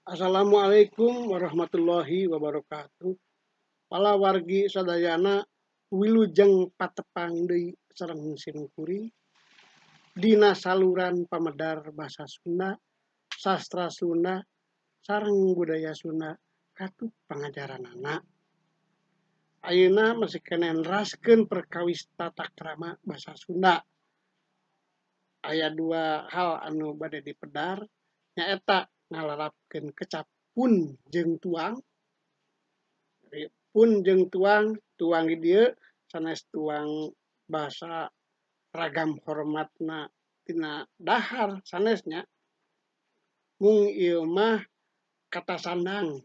Assalamualaikum warahmatullahi wabarakatuh. Palawargi sadayana wilujeng patepang deui sareng sim kuring dina saluran pamedar basa Sunda, sastra Sunda, sareng budaya Sunda katup pangajaranana. Ayeuna masih keneh neraskeun perkawis tata krama basa Sunda. Aya dua hal anu bade dipedar, nyaeta ngalarapkeun kecap pun jeung tuang. Pun jeung tuang, tuang di dieu sanes tuang basa ragam hormatna tina dahar sanesnya. Mung ieu mah kata sandang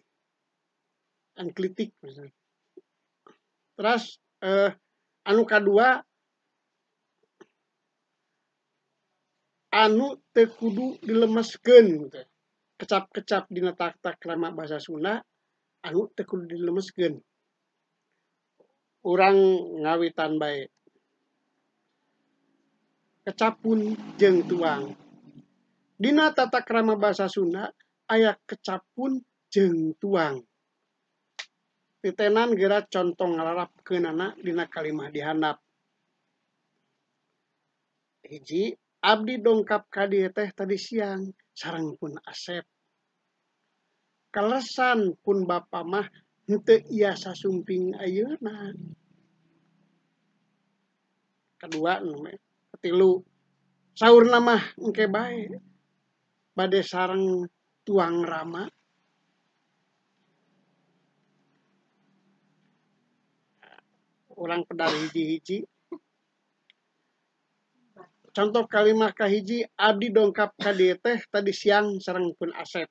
enklitik misalnya. Terus anu kadua anu teu kudu dilemeskeun teh. Kecap-kecap dina tata krama basa Sunda anu teu kudu dilemeskeun. Urang ngawitan bae. Kecap pun jeung tuang. Dina tata krama basa Sunda aya kecap pun jeung tuang. Titenan geura conto ngalarapkeunana dina kalimah dihandap. Hiji, abdi dongkap ka dieu teh tadi siang sareng pun Asep. Kalesan pun bapa mah henteu iasa sumping ayeuna. Kadua katilu, saurna mah engke bae bade sareng tuang rama. Urang pedar hiji-hiji. Contoh kalimah kahiji, abdi dongkap ka dieu teh tadi siang sareng pun Asep.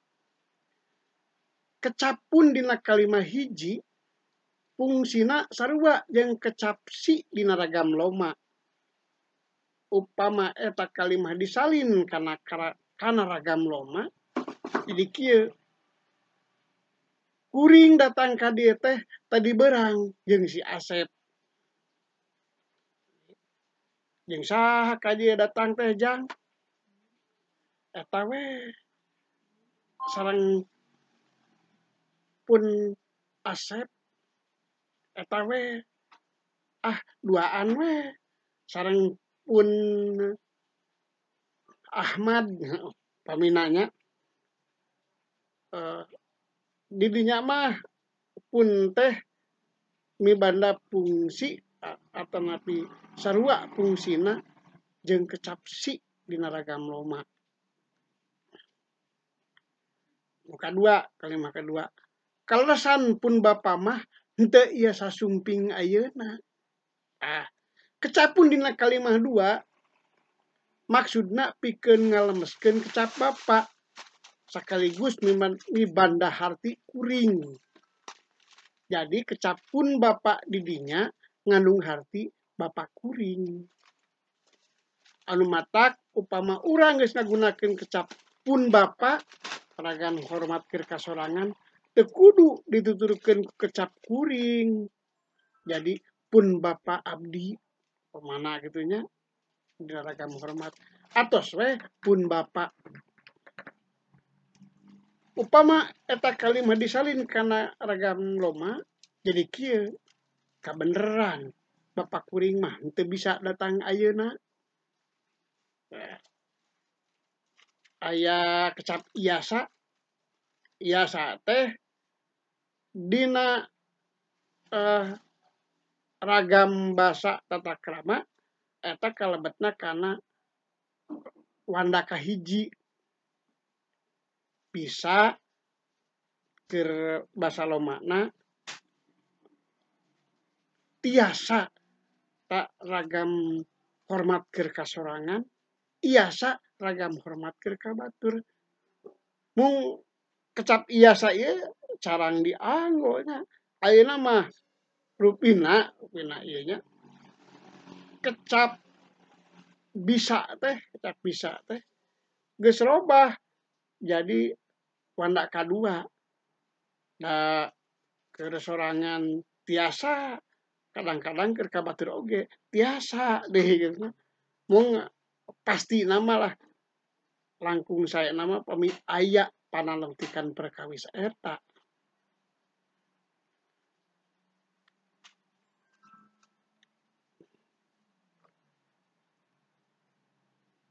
Kecap pun dina kalimah hiji fungsina sarua jeung kecap si dina ragam loma. Upama eta kalimah disalin kana ragam loma jadi kieu. Kuring datang ka dieu teh tadi berang jeung si Asep. Jeung saha ka dieu datang teh jang? Eta we sareng pun Asep, eta we ah duaan we sareng pun Ahmad paminanya. Didinya mah pun teh mibanda fungsi atanapi sarua fungsina jeung kecap si dina ragam loma. Nu kadua, kalimah kadua. Kaleresan pun bapa mah henteu ieu sasumping ayeuna. Ah, kecap pun dina kalimah dua maksudna pikeun ngalemeskeun kecap bapa sekaligus mibanda harti kuring. Jadi kecap pun bapa didinya ngandung harti bapa kuring. Anu matak upama urang geus ngagunakeun kecap pun bapa ragam hormat keur kasorangan teu kudu dituturkeun ku kecap kuring. Jadi pun bapa abdi pemana kitu nya dina ragam hormat atos we pun bapa. Upama eta kalimah disalin kana ragam loma jadi kieu, kabeneran bapak kuring mah henteu bisa datang ayeuna. Aya kecap iasa. Iasa teh dina ragam basa tata krama eta kalebetna kana wanda kahiji. Bisa keur basa lomana tiasa tak ragam hormat keur kasorangan, iasa ragam hormat keur ka batur. Mung kecap iasa ieu carang dianggo nya. Ayeuna mah rupina ieu nya kecap bisa teh geus robah jadi wanda kadua. Da keur sorangan tiasa, kadang-kadang keur ka batur oge tiasa deh gitu. Mung pasti nama lah langkung saya nama pami aya panalungtikan perkawis eta.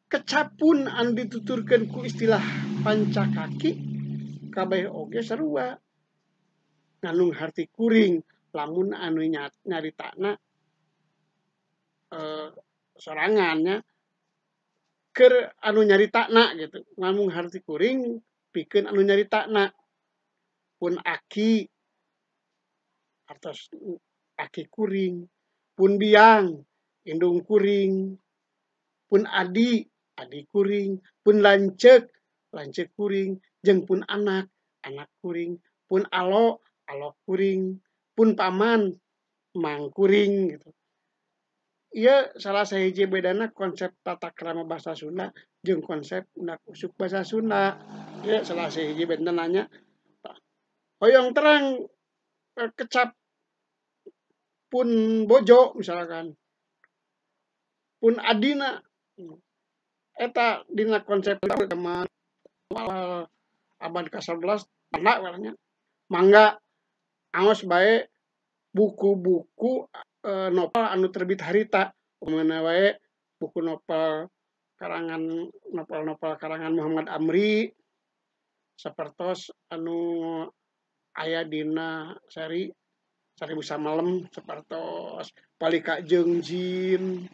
Kecapun anu dituturkeun ku istilah pancakaki kabeh oge sarua ngandung harti kuring lamun anu nyaritana sorangannya keur anu nyaritana gitu ngandung harti kuring pikeun anu nyaritana pun aki artos aki kuring pun biang indung kuring pun adi adi kuring pun lanceuk lanceuk kuring jeung pun anak anak kuring pun alo alo kuring pun paman mang kuring gitu. Ieu salah sahiji bedana konsep tata krama bahasa Sunda jeung konsep undak usuk bahasa Sunda. Ieu salah sahiji benten nanya hoyong terang kecap pun bojo misalkan pun adina eta dina konsep zaman awal abad ke-11 tanda warnanya mangga aos bae buku-buku novel anu terbit harita umumna wae buku novel karangan novel-novel karangan Muhammad Amri sapertos anu aya dina seri Seribu Samalem sapertos Palika jeung Jin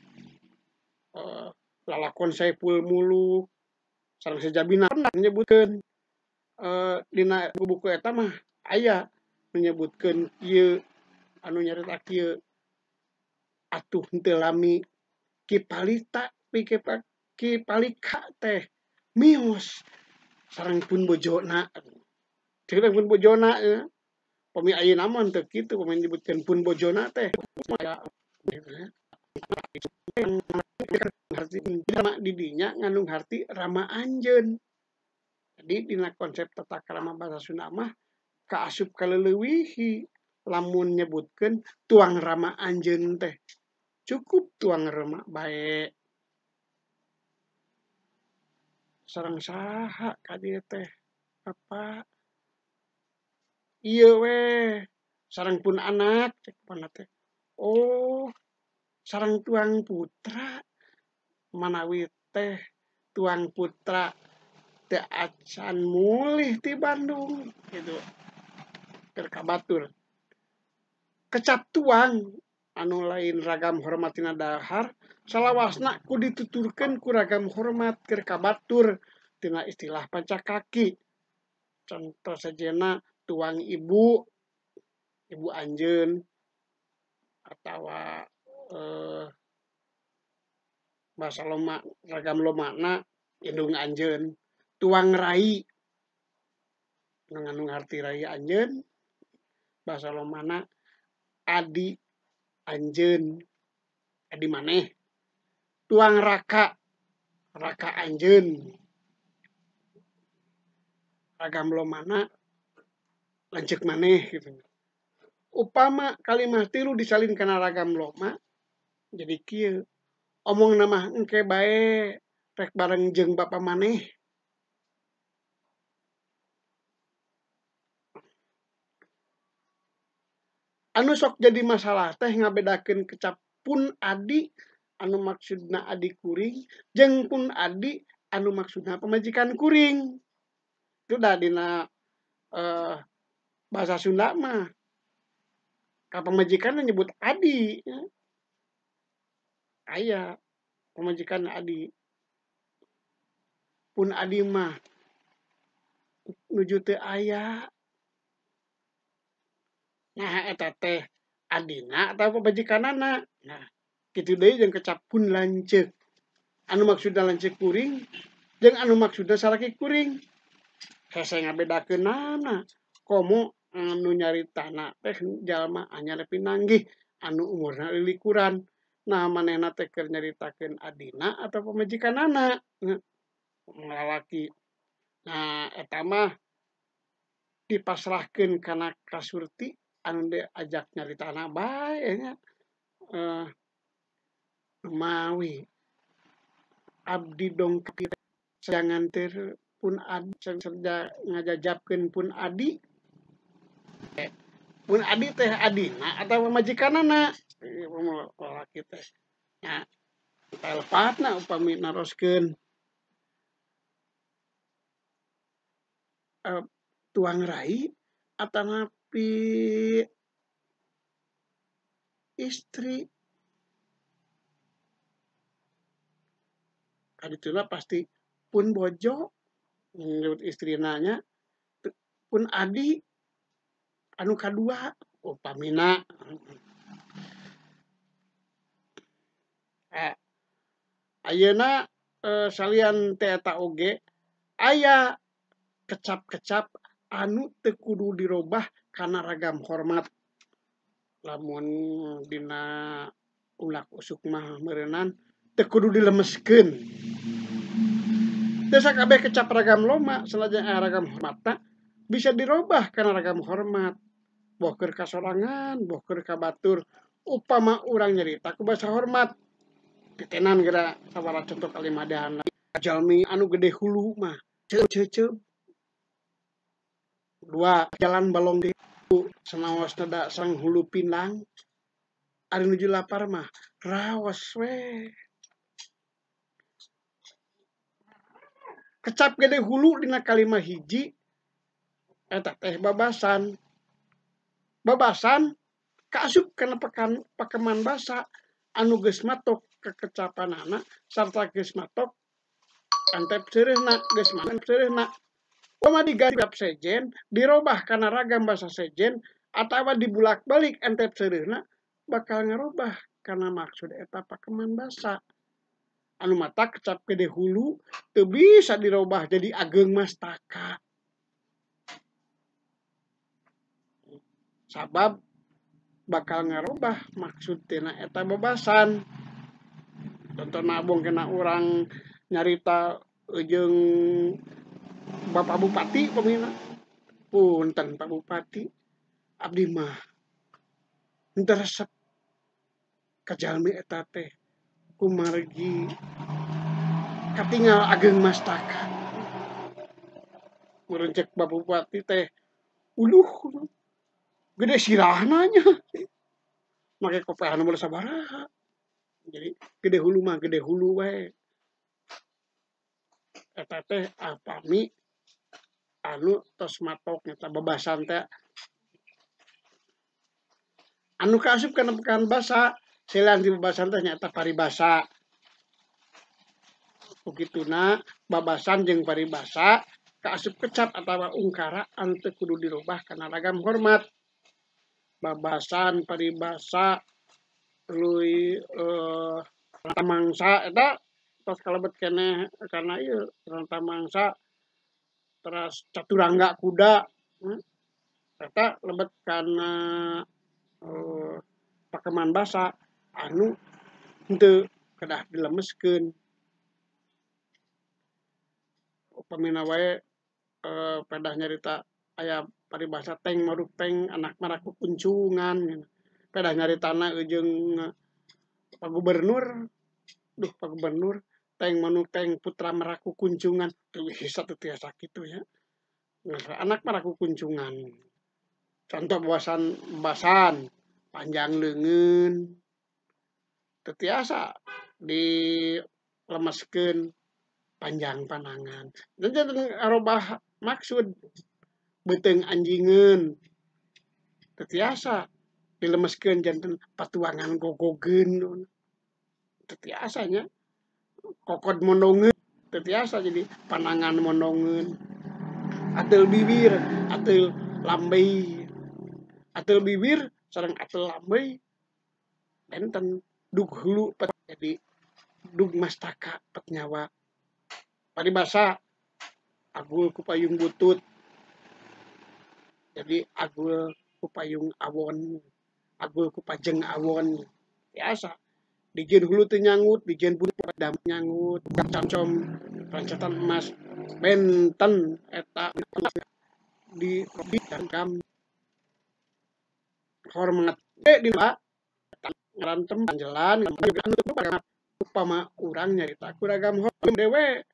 lalakon Saiful Muluk sareng sejabina menyebutkeun dina buku eta mah aya menyebutkeun kieu anu nyarita kieu atuh henteu lami Ki Palita Ki Palika teh mios sareng pun bojona sareng pun bojona ya. Pami ayeuna mah teu kitu pami nyebutkeun pun bojona teh harti rama didinya ngandung harti rama anjeun. Jadi dina konsep tata krama bahasa Sunda mah kaasup kaleuwihi lamun nyebutkeun tuang rama anjeun teh cukup tuang rama bae. Sareng saha ka dieu teh apa ieu we sareng pun anak cek pana teh. Oh sareng tuang putra manawi teh tuang putra teh acan mulih ti Bandung gitu keur ka batur. Kecap tuang anu lain ragam hormatina dahar salawasna ku dituturkeun ku ragam hormat keur ka batur tina istilah pancakaki. Contoh sejenna tuang ibu ibu anjeun atawa bahasa loma ragam lomana indung anjeun tuang rai ngandung harti rai anjeun bahasa lomana adi anjeun adi maneh tuang raka raka anjeun ragam lomana lanceuk maneh gitu. Upama kalimah tilu disalin kana ragam loma jadi kieu omong nama engke bae rek bareng jeung bapa maneh. Anu sok jadi masalah teh ngabedakeun kecap pun adi anu maksudna adi kuring jeung pun adi anu maksudna pamajikan kuring. Itu dah dina bahasa Sunda mah ka pamajikan nyebut adi ya. Aya pamajikan adi pun adi mah nuju teu aya. Nah eta teh adina atawa pamajikanana. Nah kitu deui jeung kecap pun lanceuk anu maksudna lanceuk kuring jeung anu maksudna salaki kuring hese ngabedakeunana komo anu nyaritana teh jalma anyar pinanggih anu umurna lilikuran. Nah manehna teh keur nyaritakeun adina atau pamajikanana lalaki. Nah eta mah dipasrahkeun kana kasurti anu diajak nyaritana bae nya. Mawi abdi dongkap jangan pun adi serja ngajajabkeun pun adi. Pun adi teh adina atawa majikanana lalaki teh nya telepatna upami naroskeun tuang rai atanapi istri. Kadituna pasti pun bojo nyebut istrina nya pun adi anu kadua upamina. Ayeuna salian teh eta oge aya kecap-kecap anu teu kudu dirobah kana ragam hormat. Lamun dina ulak usuk mah meureunnan teu kudu dilemeskeun. Teu sakabeh kecap ragam loma sanajan aya ragam hormatna bisa dirobah kana ragam hormat. Boh keur kasorangan, boh keur ka batur. Upama urang nyarita ku basa hormat. Titenan geura sabaraha contoh kalimadahana. Jalmi anu gede hulu mah ceuceup. Dua jalan balong di sanaos da sang hulu pinang. Ari nuju lapar mah raos we. Kecap gede hulu dina kalimah hiji eta teh babasan. Babasan kaasup kana pakeman basa anu geus matok kekecapanana sarta geus matok antep seureuhna geus matok seureuhna. Upama diganti bab sejen dirobah kana ragam basa sejen atawa dibulak-balik antep seureuhna bakal ngarobah kana maksud eta pakeman basa. Anu mata kecap gede hulu teu bisa dirobah jadi ageng mastaka. Sabab bakal ngarobah maksud tina eta babasan. Contohna abong kena urang nyarita jeung Bapak Bupati pamina. Punten Pak Bupati, abdi mah henteu resep ka jalmi eta teh kumargi katingal ageng mastaka. Meureun cek Bapak Bupati teh uluh gede sirahna nya. Make kopehan nomor sabaraha. Jadi gede hulu mah gede hulu wae. Eta teh apami anu tos matok nyata babasan teh. Anu kaasup kana pekan basa, selain di babasan teh nyata paribasa. Kukituna babasan jeung paribasa kaasup kecap atawa ungkara anu teu kudu dirobah kana ragam hormat. Babasan paribasa tuluy mangsa eta tos kalebet keneh karena ieu ranta mangsa teras caturangga kuda eta lebet kana pakeman basa anu henteu kedah dilemeskeun. Upamina wae pedah nyarita aya paribasa teng maruk teng anak maraku kuncungan. Pedah nyaritana jeung Pak Gubernur, duh Pak Gubernur teng manuk teng putra meraku kuncungan teu bisa teu tiasa kitu ya. Anak meraku kuncungan. Contoh babasan panjang leungeun teu tiasa dilemeskeun panjang panangan. Dan arobah maksud beuteung anjingeun teu tiasa dilemeskeun janten patuangan gogogeun teu tiasa nya. Kokod mondongeun teu tiasa jadi panangan mondongeun. Ateul bibir, ateul lambey. Ateul bibir sareng ateul lambey benten dug hulu pet jadi dug mastaka pet nyawa. Paribasa agul ku payung butut. Jadi agul ku payung awon, agul ku pajeng awon. Biasa. Dijieun hulu teu nyangut, dijieun buntut dam nyangut, camcom rancatan emas benten eta di kam hormat di ngarantem jalan upama urang nyarita ku ragam hormat dewe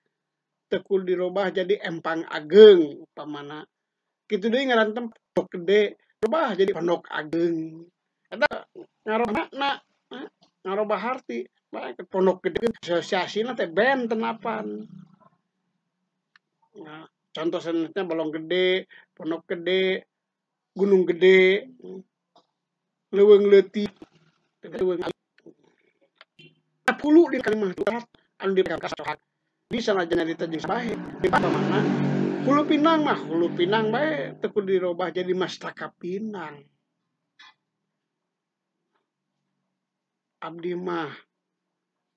teu kudu dirobah jadi empang ageng upamana. Kitu deui ngaran tempat Pondok Gede robah jadi Pondok Ageng. Eta ngarobah makna, ngarobah harti. Pondok Gede asosiasina teh benten apan. Nah, contoh selanjutnya Balong Gede, Pondok Gede, Gunung Gede, Leuweung Leutik, Leuweung hulu di kalimah anu dipakasohak. Di sanajan nyarita jeung sabae di mana Hulu Pinang mah Hulu Pinang bae teu kudu dirobah jadi Mastaka Pinang. Abdi mah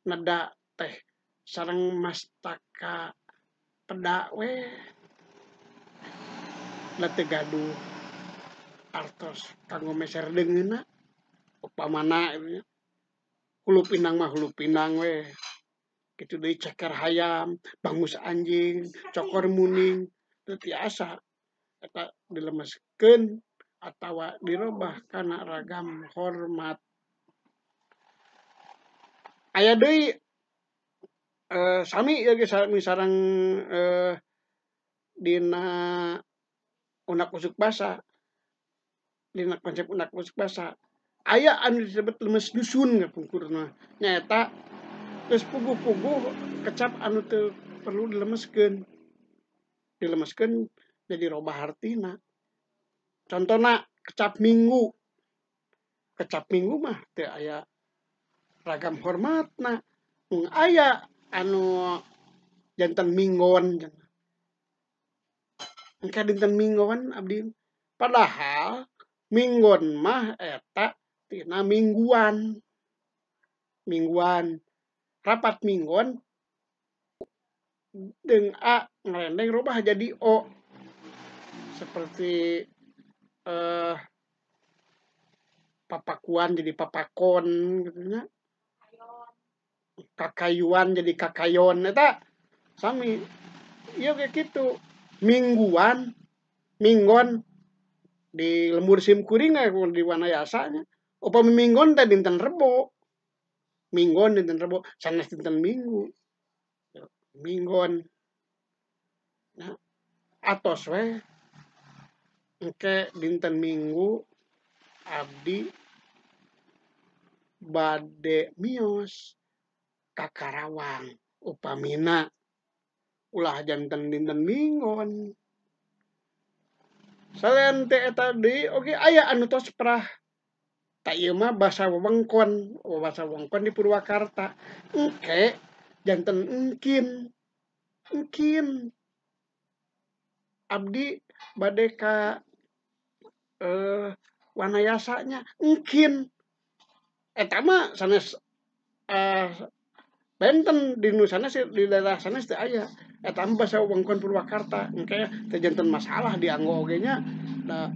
neda teh sareng Mastaka peda we. Da teu gaduh artos kanggo meser deungeunna upamana nya. Hulu Pinang mah Hulu Pinang we. Kitu deui ceker hayam, bangus anjing, cokor muning, teu tiasa eta dilemeskeun atawa dirobah kana ragam hormat. Aya deui sami ieu ge sami sareng dina unak usuk basa. Dina konsep unak usuk basa aya anu disebut lemes dusun kapungkurna nyaeta geus puguh-puguh kecap anu teu perlu dilemeskeun. Dilemeskeun jadi robah hartina. Contona kecap minggu. Kecap minggu mah teu aya ragam hormatna. Mung aya anu janten minggon. Engke dinten minggon abdi. Padahal minggon mah eta tina mingguan. Mingguan. Rapat minggon deung a ngarendeng robah jadi o. Seperti papakuan jadi papakon gitu nya. Kakayuan jadi kakayon eta sami. Ieu ge kitu. Mingguan, minggon di lembur sim kuring di Wanayasa nya. Upami minggon teh dinten Rebo. Minggon dinten Rebo, sanes dinten Minggu. Minggon. Nah, atos we engke dinten Minggu abdi bade mios ka Karawang upamina ulah janten dinten minggon. Salain teh eta deui oge aya anu tos prah. Tak ieu mah basa wewengkon, basa wewengkon di Purwakarta. Engke janten engkin. Engkin. Abdi bade ka Wanayasa nya engkin. Eta mah sanes benten di nu sanes di daerah sanes teu aya. Eta mah basa wewengkon Purwakarta. Engke teu janten masalah dianggo oge nya. Da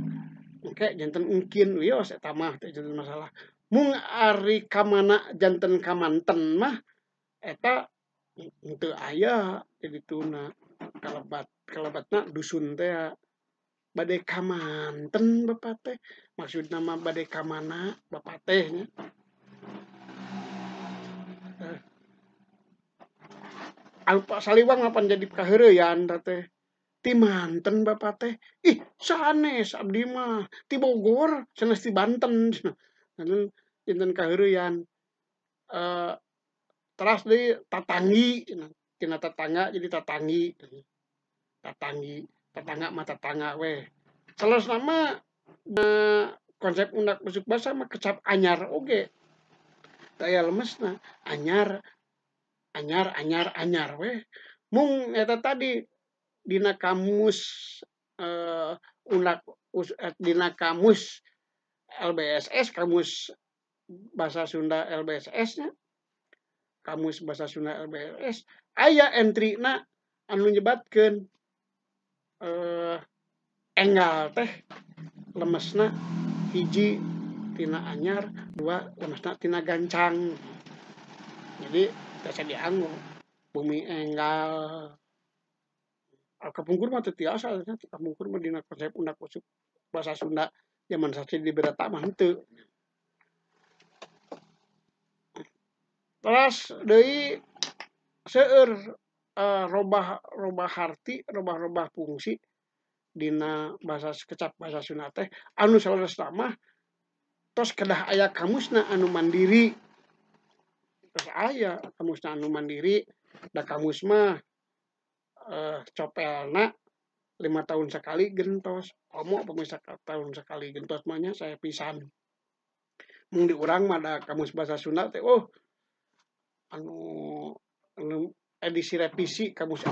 engke janten engkin wios eta mah teu janten masalah. Mung ari kamana janten kamanten mah eta teu aya di dituna kalebat kalebatna dusun teh bade kamanten bapak teh maksudna mah bade kamana bapak teh nya. Anu Saliwang apan jadi kaheureuyan teh. Ti Manten bapak teh. Ih, sanes abdi mah ti Bogor, sanes ti Banten. Janten janten kaheureuyan. Teras deui tatanggi, tina tetangga jadi tatanggi. Tatanggi, tetangga mah tetangga we. Salosna mah konsep undak usuk basa mah kecap anyar oge. Teu aya lemesna, anyar anyar anyar anyar we. Mung eta tadi dina kamus unak dina kamus LBSS, kamus bahasa Sunda LBSS nya. Kamus bahasa Sunda LBSS aya entrina anu nyebatkeun enggal teh lemesna hiji tina anyar, dua lemesna tina gancang. Jadi teu dianggo bumi enggal. Kapungkur mah teu tiasa, kapungkur mah dina konsep undak usuk bahasa Sunda zaman sasih di Berata mah henteu. Teras deui seueur Robah-robah harti, robah-robah fungsi dina bahasa kecap bahasa Sunda teh anu saleresna mah tos kedah aya kamusna anu mandiri. Tos aya kamusna anu mandiri, da kamus mah copelna 5 tahun sekali gentos. Komo upami tahun sekali gentos mah nya saya pisan. Mun di urang mah da kamus bahasa Sunda teh oh anu edisi revisi kamus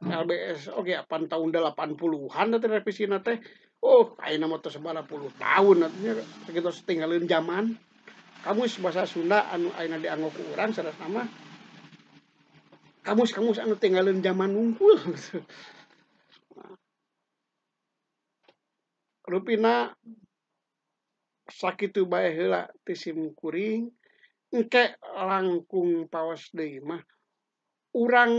LBS oge apan tahun 80-an teh revisina teh. Oh, ayeuna mah tos sabaraha puluh tahun atuh nya sakitu tinggalin zaman. Kamus bahasa Sunda anu ayeuna dianggo ku urang saleresna mah kamus-kamus anu tinggalin zaman wungkul. Rupina sakitu bae heula ti sim kuring, engke langkung paos deui mah urang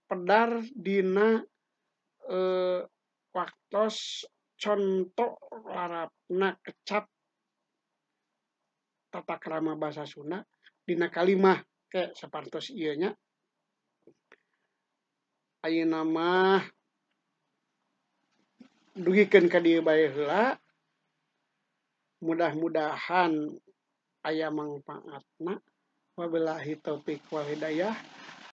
pedar dina waktos conto larapna kecap tata krama bahasa Sunda dina kalimah ke sapartos ieu nya. Ayeuna mah dugikeun ka dieu bae heula. Mudah-mudahan aya mangpaatna. Wabillahi taufik wal hidayah.